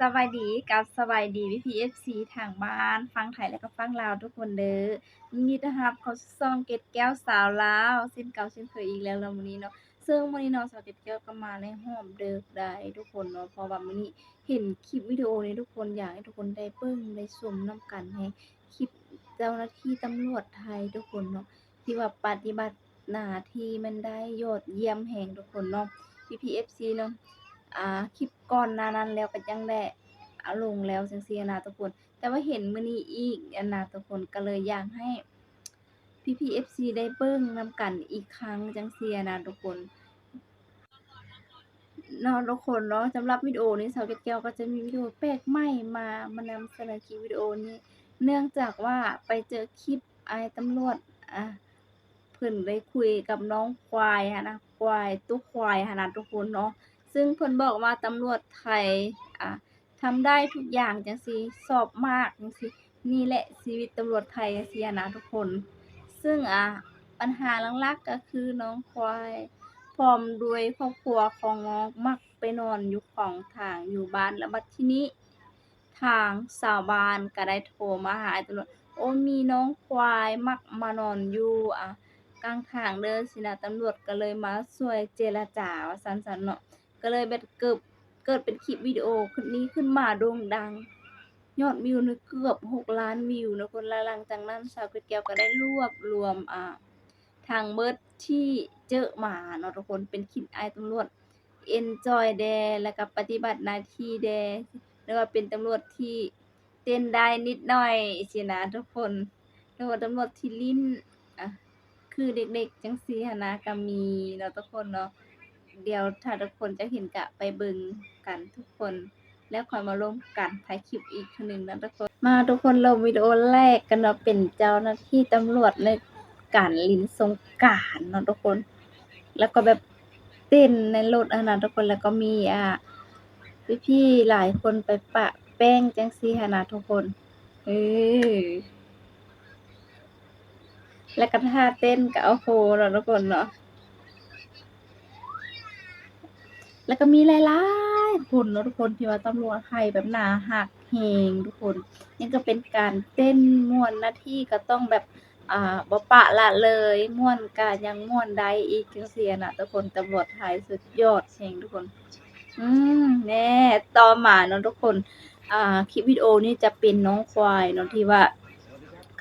ສະບາຍດີ ກັບສະບາຍດີພີ່ໆ ເອັຟຊີ ທາງບ້ານ ຝັ່ງໄທ ແລະກໍຝັ່ງລາວທຸກຄົນເດີ. ຍິນດີຕ້ອນຮັບເຂົ້າສູ່ຊ່ອງເກດແກ້ວສາວລາວ ເຊັ່ນເກົ່າເຊັ່ນເຄີຍອີກແລ້ວເນາະມື້ນີ້ເນາະ. ເຊິ່ງມື້ນີ້ເນາະ ສາວເກດແກ້ວກໍມາໃນຮອບເດິກໄດ໋ທຸກຄົນເນາະ, ເພາະວ່າມື້ນີ້ເຫັນຄລິບວິດີໂອນີ້ ທຸກຄົນ ຢາກໃຫ້ທຸກຄົນໄດ້ເບິ່ງໄດ້ຊົມນຳກັນ ໃນຄລິບເຈົ້າໜ້າທີ່ຕຳຫຼວດໄທທຸກຄົນເນາະ ທີ່ວ່າປະຕິບັດໜ້າທີ່ແມ່ນໄດ້ຍອດຢ້ຽມແຮງທຸກຄົນເນາະ ພີ່ໆ ເອັຟຊີ ເນາະ. ອ່າ ຄລິບກ່ອນໜ້ານັ້ນແລ້ວກໍຍັງໄດ້ເອົາລົງແລ້ວຈັ່ງຊີ້ນະທຸກຄົນ, ແຕ່ວ່າເຫັນມື້ນີ້ອີກຫັ້ນນະທຸກຄົນ ກໍເລີຍຢາກໃຫ້ພີ່ໆ ເອັຟຊີ ໄດ້ເບິ່ງນຳກັນອີກຄັ້ງຈັ່ງຊີ້ນະທຸກຄົນ ເນາະທຸກຄົນເນາະ. ສຳລັບວິດີໂອນີ້ ສາວເກດແກ້ວກໍຈະມີວິດີໂອແປກໃໝ່ມາ ມານຳສະເໜີຄລິບວິດີໂອນີ້ ເນື່ອງຈາກວ່າໄປເຈີຄລິບອ້າຍຕຳຫຼວດ ອ່າ ເພິ່ນໄດ້ຄຸຍກັບນ້ອງຄວາຍຫັ້ນນະ ຄວາຍ ໂຕຄວາຍຫັ້ນນະທຸກຄົນເນາະ. ເຊິ່ງເພິ່ນບອກວ່າຕຳຫຼວດໄທ ອ່າ ທຳໄດ້ທຸກຢ່າງຈັ່ງຊີ້ ຊອບມາກຈັ່ງຊີ້. ນີ້ແຫຼະຊີວິດຕຳຫຼວດໄທຈັ່ງຊີ້ຫັ້ນນະທຸກຄົນ. ເຊິ່ງ ອ່າ ບັນຫາຫຼັກໆ ກໍຄືນ້ອງຄວາຍ ພ້ອມດ້ວຍຄອບຄົວຂອງນ້ອງ ມັກໄປນອນຢູ່ຂອງທາງຢູ່ບ້ານ ແລ້ວບັດທີນີ້ ທາງຊາວບ້ານກໍໄດ້ໂທມາຫາອ້າຍຕຳຫຼວດ ໂອ້ ມີນ້ອງຄວາຍມັກມານອນຢູ່ ອ່າ ກາງທາງເດີຊີ້ນະ. ຕຳຫຼວດກໍເລີຍມາຊ່ວຍເຈລະຈາວ່າຊັ້ນໆ ເນາະ. ກໍເລີຍແບບເກີດ ເກີດເປັນຄລິບວິດີໂອນີ້ຂຶ້ນມາໂດ່ງດັງ ຍອດວິວນີ້ເກືອບຫົກລ້ານວິວເນາະທຸກຄົນ. ແລ້ວຫຼັງຈາກນັ້ນ ສາວເກດແກ້ວກໍໄດ້ລວບລວມ ອ່າ ທັງເບິດທີ່ເຈີມາເນາະທຸກຄົນ ເປັນຄລິບອ້າຍຕຳຫຼວດເອັນຈອຍແດ່ ແລ້ວກໍປະຕິບັດໜ້າທີ່ແດ່ ຫຼືວ່າເປັນຕຳຫຼວດທີ່ເຕັ້ນໄດ້ນິດໜ້ອຍຊີ້ນະທຸກຄົນ. ຫຼືວ່າຕຳຫຼວດທີ່ຫຼິ້ນ ອ່າ ຄືເດັກໆ ຈັ່ງຊີ້ຫັ້ນນະ ກໍມີເນາະທຸກຄົນເນາະ. ດຽວຖ້າທຸກຄົນຈະເຫັນ ກະໄປເບິ່ງກັນທຸກຄົນ ແລ້ວຄ່ອຍມາລົມກັນຖ່າຍຄລິບອີກເທື່ອໜຶ່ງເນາະທຸກຄົນ. ມາທຸກຄົນ ເລີ່ມວິດີໂອແລກກັນເນາະ ເປັນເຈົ້າໜ້າທີ່ຕຳຫຼວດໃນການຫຼິ້ນສົງການເນາະທຸກຄົນ ແລ້ວກໍແບບເຕັ້ນໃນລົດຫັ້ນນະທຸກຄົນ ແລ້ວກໍມີ ອ່າ ພີ່ໆ ຫຼາຍຄົນໄປປະແປ້ງຈັ່ງຊີ້ຫັ້ນນະທຸກຄົນ ເອີ. ແລ້ວກໍທ່າເຕັ້ນກໍ ໂອ້ໂຫ ເນາະທຸກຄົນເນາະ. ແລ້ວກໍມີຫຼາຍໆຄົນເນາະທຸກຄົນ ທີ່ວ່າຕຳຫຼວດໄທແບບໜ້າຮັກແຮງທຸກຄົນ. ຍັງກໍເປັນການເຕັ້ນມ່ວນ ໜ້າທີ່ກໍຕ້ອງແບບ ອ່າ ບໍ່ປະລະເລີຍ ມ່ວນກໍຍັງມ່ວນໄດ້ອີກຈັ່ງຊີ້ນະທຸກຄົນ. ຕຳຫຼວດໄທສຸດຍອດແຮງທຸກຄົນ. ອືມ ແນ່ ຕໍ່ມາເນາະທຸກຄົນ ອ່າ ຄລິບວິດີໂອນີ້ຈະເປັນນ້ອງຄວາຍເນາະ ທີ່ວ່າ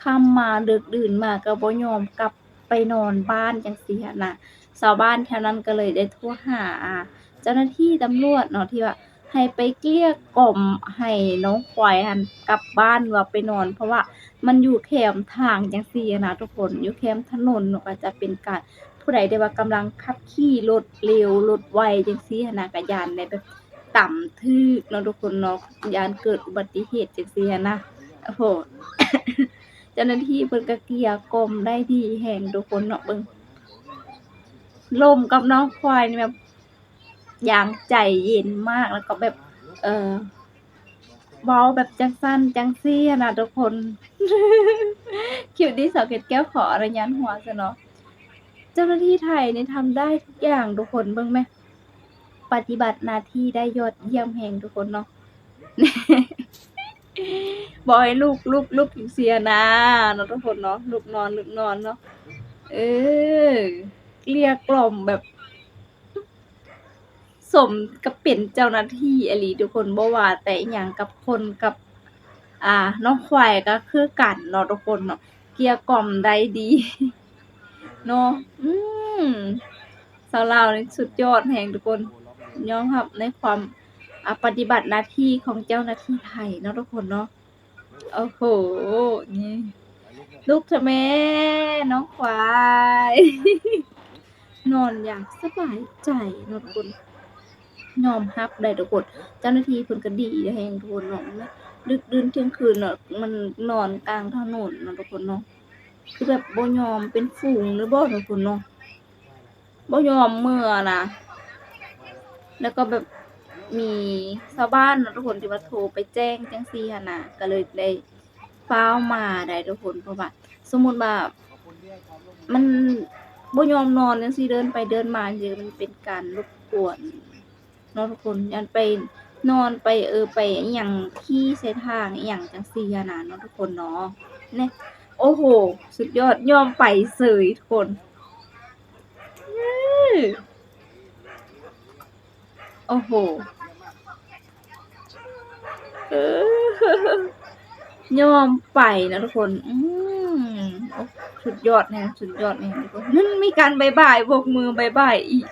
ຄ່ຳມາເດິກດື່ນມາກໍບໍ່ຍອມກັບໄປນອນບ້ານຈັ່ງຊີ້ຫັ້ນນະ. ຊາວບ້ານແຖວນັ້ນກໍເລີຍໄດ້ໂທຫາ ອ່າ ເຈົ້າໜ້າທີ່ຕຳຫຼວດເນາະ ທີ່ວ່າໃຫ້ໄປເກลี้ຍກ່ອມໃຫ້ນ້ອງຄວາຍຫັ້ນກັບບ້ານ ຫຼືວ່າໄປນອນ ເພາະວ່າມັນຢູ່ແຄມທາງຈັ່ງຊີ້ຫັ້ນນະທຸກຄົນ ຢູ່ແຄມຖະໜົນເນາະ. ກໍຈະເປັນການ ຜູ້ໃດທີ່ວ່າກຳລັງຂັບຂີ່ລົດເລັວລົດໄວຈັ່ງຊີ້ຫັ້ນນະ ກໍຢ້ານໄດ້ແບບຕຳຖືກເນາະທຸກຄົນເນາະ ຢ້ານເກີດອຸບັດຕິເຫດຈັ່ງຊີ້ຫັ້ນນະ. ໂອ້ໂຫ ເຈົ້າໜ້າທີ່ເພິ່ນກໍເກລ້ຽກ່ອມໄດ້ດີແຮງທຸກຄົນເນາະ. ເບິ່ງ ລົມກັບນ້ອງຄວາຍນີ້ແບບຢ່າງໃຈເຢັນມາກ ແລ້ວກໍແບບ ເອີ ເວົ້າແບບຈັ່ງຊັ້ນຈັ່ງຊີ້ຫັ້ນນະທຸກຄົນ. ຄລິບນີ້ສາວເກດແກ້ວຂໍອະນຸຍາດຫົວຊະເນາະ. ເຈົ້າໜ້າທີ່ໄທນີ້ທຳໄດ້ທຸກຢ່າງທຸກຄົນ ເບິ່ງແມະ ປະຕິບັດໜ້າທີ່ໄດ້ຍອດຢ້ຽມແຮງທຸກຄົນເນາະ. ບອກໃຫ້ລຸກ ລຸກ ລຸກ ເສຍໜ້າເນາະທຸກຄົນເນາະ ລຸກນອນ ລຸກນອນເນາະ. ເອີ ເກລ້ຽກ່ອມແບບ ສົມກັບເປັນເຈົ້າໜ້າທີ່ອີ່ຫຼີທຸກຄົນ ບໍ່ວ່າແຕ່ອີ່ຫຍັງກັບຄົນກັບ ອ່າ ນ້ອງຄວາຍກໍຄືກັນເນາະທຸກຄົນເນາະ ເກລ້ຽກ່ອມໄດ້ດີເນາະ. ອືມ ຊາວລາວນີ້ສຸດຍອດແຮງທຸກຄົນ ຍອມຮັບໃນຄວາມ ອ່າ ປະຕິບັດໜ້າທີ່ຂອງເຈົ້າໜ້າທີ່ໄທເນາະທຸກຄົນເນາະ. ໂອ້ໂຫ ນີ້ ລຸກເຖາະແມ່ນ້ອງຄວາຍ ນອນຢ່າງສະບາຍໃຈເນາະທຸກຄົນ ຍອມຮັບໄດ້ທຸກຄົນ. ເຈົ້າໜ້າທີ່ເພິ່ນກໍດີແຮງທຸກຄົນເນາະ ດຶກດື່ນທ່ຽງຄືນເນາະ ມັນນອນກາງຖະໜົນເນາະທຸກຄົນເນາະ ຄືແບບບໍ່ຍອມເປັນຝູງເລີຍບໍທຸກຄົນເນາະ. ບໍ່ຍອມເມືອນະ ແລ້ວກໍແບບມີຊາວບ້ານເນາະທຸກຄົນ ທີ່ວ່າໂທໄປແຈ້ງຈັ່ງຊີ້ຫັ້ນນະ ກໍເລີຍໄດ້ຟ້າວມາໄດ້ທຸກຄົນ. ເພາະວ່າສົມມຸດວ່າມັນບໍ່ຍອມນອນຈັ່ງຊີ້ ເດີນໄປເດີນມາຈັ່ງຊີ້ ມັນເປັນການລົບກວນເນາະທຸກຄົນ ຢ້ານໄປ ນອນໄປ ເອີ ໄປອີ່ຫຍັງ ຂີ້ໃສ່ທາງອີ່ຫຍັງຈັ່ງຊີ້ຫັ້ນນະເນາະທຸກຄົນເນາະ. ແນ່ ໂອ້ໂຫ ສຸດຍອດ ຍອມໄປເສີຍທຸກຄົນ. ໂອ້ໂຫ ເອີ ຍອມໄປນະທຸກຄົນ. ອືມ ໂອ້ ສຸດຍອດແຮງ ສຸດຍອດແຮງທຸກຄົນ. ນັ້ນ ມີການບາຍບາຍ ໂບກມືບາຍບາຍອີກ.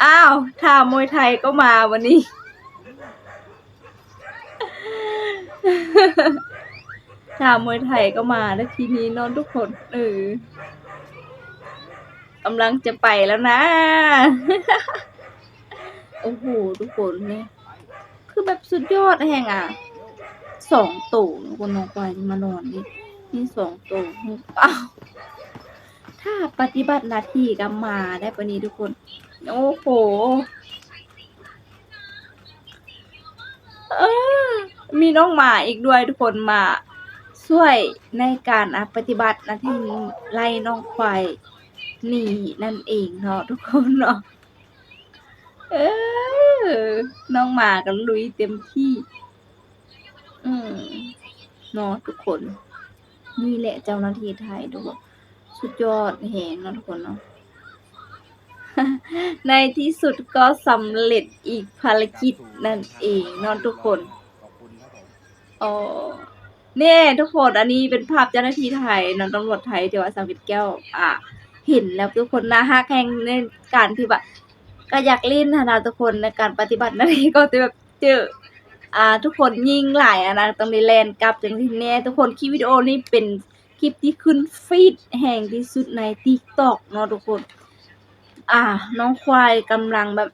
ອ້າວ ທ່າມວຍໄທກໍມາບັດນີ້ ທ່າມວຍໄທກໍມາແລ້ວທີນີ້ເນາະທຸກຄົນ. ເອີ ກຳລັງຈະໄປແລ້ວນາ. ໂອ້ໂຫ ທຸກຄົນ ນີ້ຄືແບບສຸດຍອດແຮງອະ ສອງໂຕທຸກຄົນ ນ້ອງຄວາຍມານອນນີ້ ມີສອງໂຕ. ອ້າວ ຖ້າປະຕິບັດໜ້າທີ່ກໍມາໄດ້ປານນີ້ທຸກຄົນ. ໂອ້ໂຫ ເອີ ມີນ້ອງໝາອີກດ້ວຍທຸກຄົນ ມາຊ່ວຍໃນການ ອາ ປະຕິບັດໜ້າທີ່ໄລ່ນ້ອງຄວາຍໜີນັ້ນເອງເນາະທຸກຄົນເນາະ. ເອີ ນ້ອງໝາກໍລຸຍເຕັມທີ່ ອືມ ເນາະທຸກຄົນ. ນີ້ແຫຼະເຈົ້າໜ້າທີ່ໄທທຸກຄົນ ສຸດຍອດແຮງເນາະທຸກຄົນເນາະ. ໃນທີ່ສຸດກໍສຳເລັດອີກພາລະກິດນັ້ນເອງເນາະທຸກຄົນ. ອໍ ແນ່ທຸກຄົນ ອັນນີ້ເປັນພາບເຈົ້າໜ້າທີ່ໄທເນາະ ຕຳຫຼວດໄທ ທີ່ວ່າສາວເກັດແກ້ວ ອາ ເຫັນແລ້ວທຸກຄົນ ໜ້າຮັກແຮງ ໃນການທີ່ວ່າ ກໍຢາກຫຼິ້ນຫັ້ນນະທຸກຄົນ ໃນການປະຕິບັດໜ້າທີ່ ກໍແຕ່ແບບ ເຈີ ອ່າ ທຸກຄົນຍິງຫຼາຍຫັ້ນນະ ຕ້ອງໄດ້ແລ່ນກັບຈັ່ງຊີ້ແນ່ທຸກຄົນ. ຄລິບວິດີໂອນີ້ເປັນຄລິບທີ່ຂຶ້ນຟີດແຮງທີ່ສຸດໃນຕິກຕັອກເນາະທຸກຄົນ. ອ່າ ນ້ອງຄວາຍກຳລັງແບບ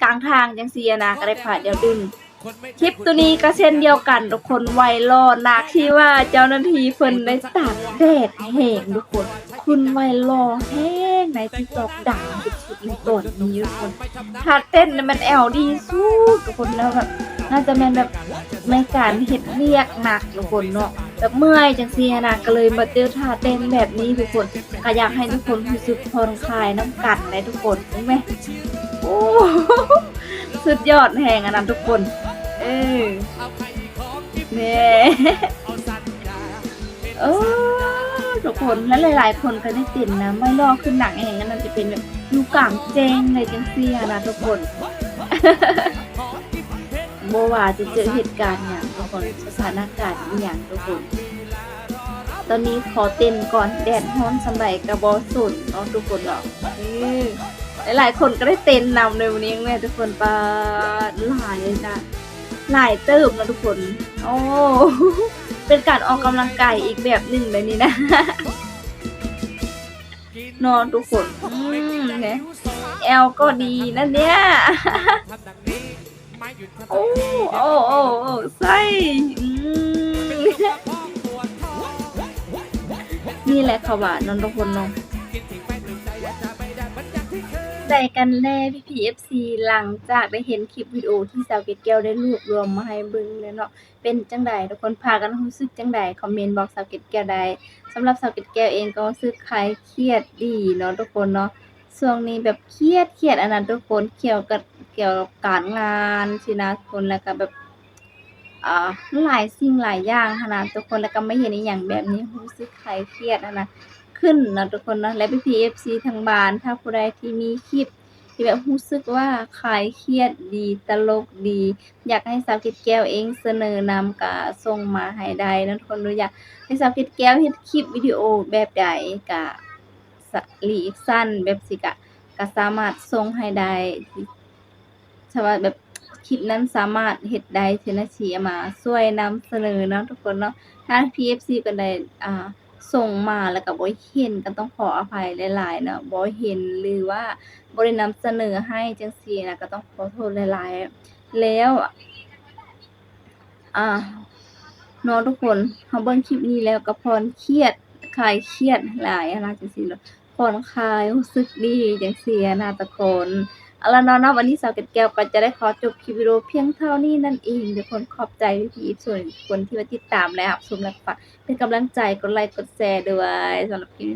ກາງທາງຈັ່ງຊີ້ຫັ້ນນະ ກໍໄດ້ພາດດຽວດຶງ. ຄລິບໂຕນີ້ກໍເຊັ່ນດຽວກັນທຸກຄົນ ໄວລໍນາກ ທີ່ວ່າເຈົ້າໜ້າທີ່ເພິ່ນໄດ້ຕາກແດດແຮງທຸກຄົນ. ຂຶ້ນໄວລໍແຮງໃນຕິກຕັອກ ດັງສຸດໆໃນຕອນນີ້ທຸກຄົນ. ທ່າເຕັ້ນນີ້ແມ່ນແອວດີສຸດທຸກຄົນ ແລ້ວແບບ ໜ້າຈະແມ່ນແບບໃນການເຮັດວຽກໜັກທຸກຄົນເນາະ ແບບເມື່ອຍຈັ່ງຊີ້ຫັ້ນນະ ກໍເລີຍມາເຈີທ່າເຕັ້ນແບບນີ້ທຸກຄົນ. ກໍຢາກໃຫ້ທຸກຄົນຮູ້ສຶກຜ່ອນຄາຍນຳກັນໄດ໋ທຸກຄົນ. ເບິ່ງແມ ໂອ້ ສຸດຍອດແຮງອັນນັ້ນທຸກຄົນ. ເອີ ແນ່ ເອີ ທຸກຄົນ ແລະ ຫຼາຍໆຄົນກໍໄດ້ເຕັ້ນນຳ ໄວລໍຂຶ້ນໜັກແຮງ ອັນນັ້ນຈະເປັນແບບຢູ່ກາງແຈ້ງເລີຍຈັ່ງຊີ້ຫັ້ນນະທຸກຄົນ. ບໍ່ວ່າຈະເຈີເຫດການຫຍັງທຸກຄົນ ສະຖານະການອີ່ຫຍັງທຸກຄົນ. ຕອນນີ້ຂໍເຕັ້ນກ່ອນ ແດດຮ້ອນສ່ຳໃດກໍບໍ່ສົນເນາະທຸກຄົນເນາະ. ເອີ ຫຼາຍໆຄົນກໍໄດ້ເຕັ້ນນຳເລີຍມື້ນີ້ແມ່ນທຸກຄົນ. ປາດ ຫຼາຍເລີຍນະ ຫຼາຍເຕີບເນາະທຸກຄົນ. ໂອ້ ເປັນການອອກກຳລັງກາຍອີກແບບໜຶ່ງເລີຍນີ້ນະ ເນາະທຸກຄົນ. ອືມ ແນ່ ແອວກໍດີນະເນຍ. ໂອ້ ໂອ້ ໂອ້ ໂອ້ ໃສ່ ອືມ ນີ້ແຫຼະເຂົາວ່າເນາະທຸກຄົນເນາະ. ໃດກັນແລ ພີ່ໆ ເອັຟຊີ ຫຼັງຈາກໄດ້ເຫັນຄລິບວິດີໂອທີ່ສາວເກັດແກ້ວໄດ້ລວບລວມມາໃຫ້ເບິ່ງແລ້ວເນາະ ເປັນຈັ່ງໃດທຸກຄົນ ພາກັນຮູ້ສຶກຈັ່ງໃດ ຄອມເມັນບອກສາວເກັດແກ້ວໄດ້. ສຳລັບສາວເກັດແກ້ວເອງກໍຮູ້ສຶກຄາຍຄຽດດີເນາະທຸກຄົນເນາະ. ຊ່ວງນີ້ແບບຄຽດໆ ອັນນັ້ນທຸກຄົນ ກ່ຽວກັບ ກ່ຽວກັບການງານຊີ້ນະທຸກຄົນ ແລ້ວກໍແບບ ອ່າ ຫຼາຍສິ່ງຫຼາຍຢ່າງຫັ້ນນະທຸກຄົນ ແລ້ວກໍມາເຫັນອີ່ຫຍັງແບບນີ້ ຮູ້ສຶກຄາຍຄຽດຫັ້ນນະ ຂຶ້ນເນາະທຸກຄົນເນາະ. ແລະ ພີ່ໆ ເອັຟຊີ ທາງບ້ານ ຖ້າຜູ້ໃດທີ່ມີຄລິບທີ່ແບບຮູ້ສຶກວ່າຄາຍຄຽດດີ ຕະຫຼົກດີ ຢາກໃຫ້ສາວເກັດແກ້ວເອງສະເໜີນຳ ກໍສົ່ງມາໃຫ້ໄດ້ເນາະທຸກຄົນເນາະ. ຢາກໃຫ້ສາວເກັດແກ້ວເຮັດຄລິບວິດີໂອແບບໃດ ກໍ ສະ ຣີແອັກຊັນແບບຊີ້ກະ ກະສາມາດສົ່ງໃຫ້ໄດ້ ຖ້າວ່າແບບຄລິບນັ້ນສາມາດເຮັດໄດ້ ເທື່ອໜ້າຊິເອົາມາຊ່ວຍນຳສະເໜີເນາະທຸກຄົນເນາະ. ຖ້າພີ່ເອັຟຊີຄົນໃດ ອ່າ ສົ່ງມາແລ້ວກະບໍ່ເຫັນ ກະຕ້ອງຂໍອະໄພຫຼາຍໆເນາະ ບໍ່ເຫັນ ຫຼືວ່າບໍ່ໄດ້ນຳສະເໜີໃຫ້ຈັ່ງຊີ້ນະ ກະຕ້ອງຂໍໂທດຫຼາຍໆ. ແລ້ວ ອ່າ ເນາະທຸກຄົນ ເຮົາເບິ່ງຄລິບນີ້ແລ້ວກໍຜ່ອນຄຽດ ຄາຍຄຽດຫຼາຍຫັ້ນນະ ຈັ່ງຊີ້ເນາະ ຜ່ອນຄາຍ ຮູ້ສຶກດີຈັ່ງຊີ້ຫັ້ນນະທຸກຄົນ. ເອົາລະເນາະ ວັນນີ້ສາວເກັດແກ້ວກໍຈະໄດ້ຂໍຈົບຄລິບວິດີໂອພຽງເທົ່ານີ້ນັ້ນເອງທຸກຄົນ. ຂອບໃຈພີ່ໆ ທຸກຄົນທີ່ມາຕິດຕາມ ແລະ ຮັບຊົມ ແລະ ຝາກເປັນກຳລັງໃຈ ກົດໄລກ໌ ກົດແຊດ້ວຍ. ສຳລັບຄລິບ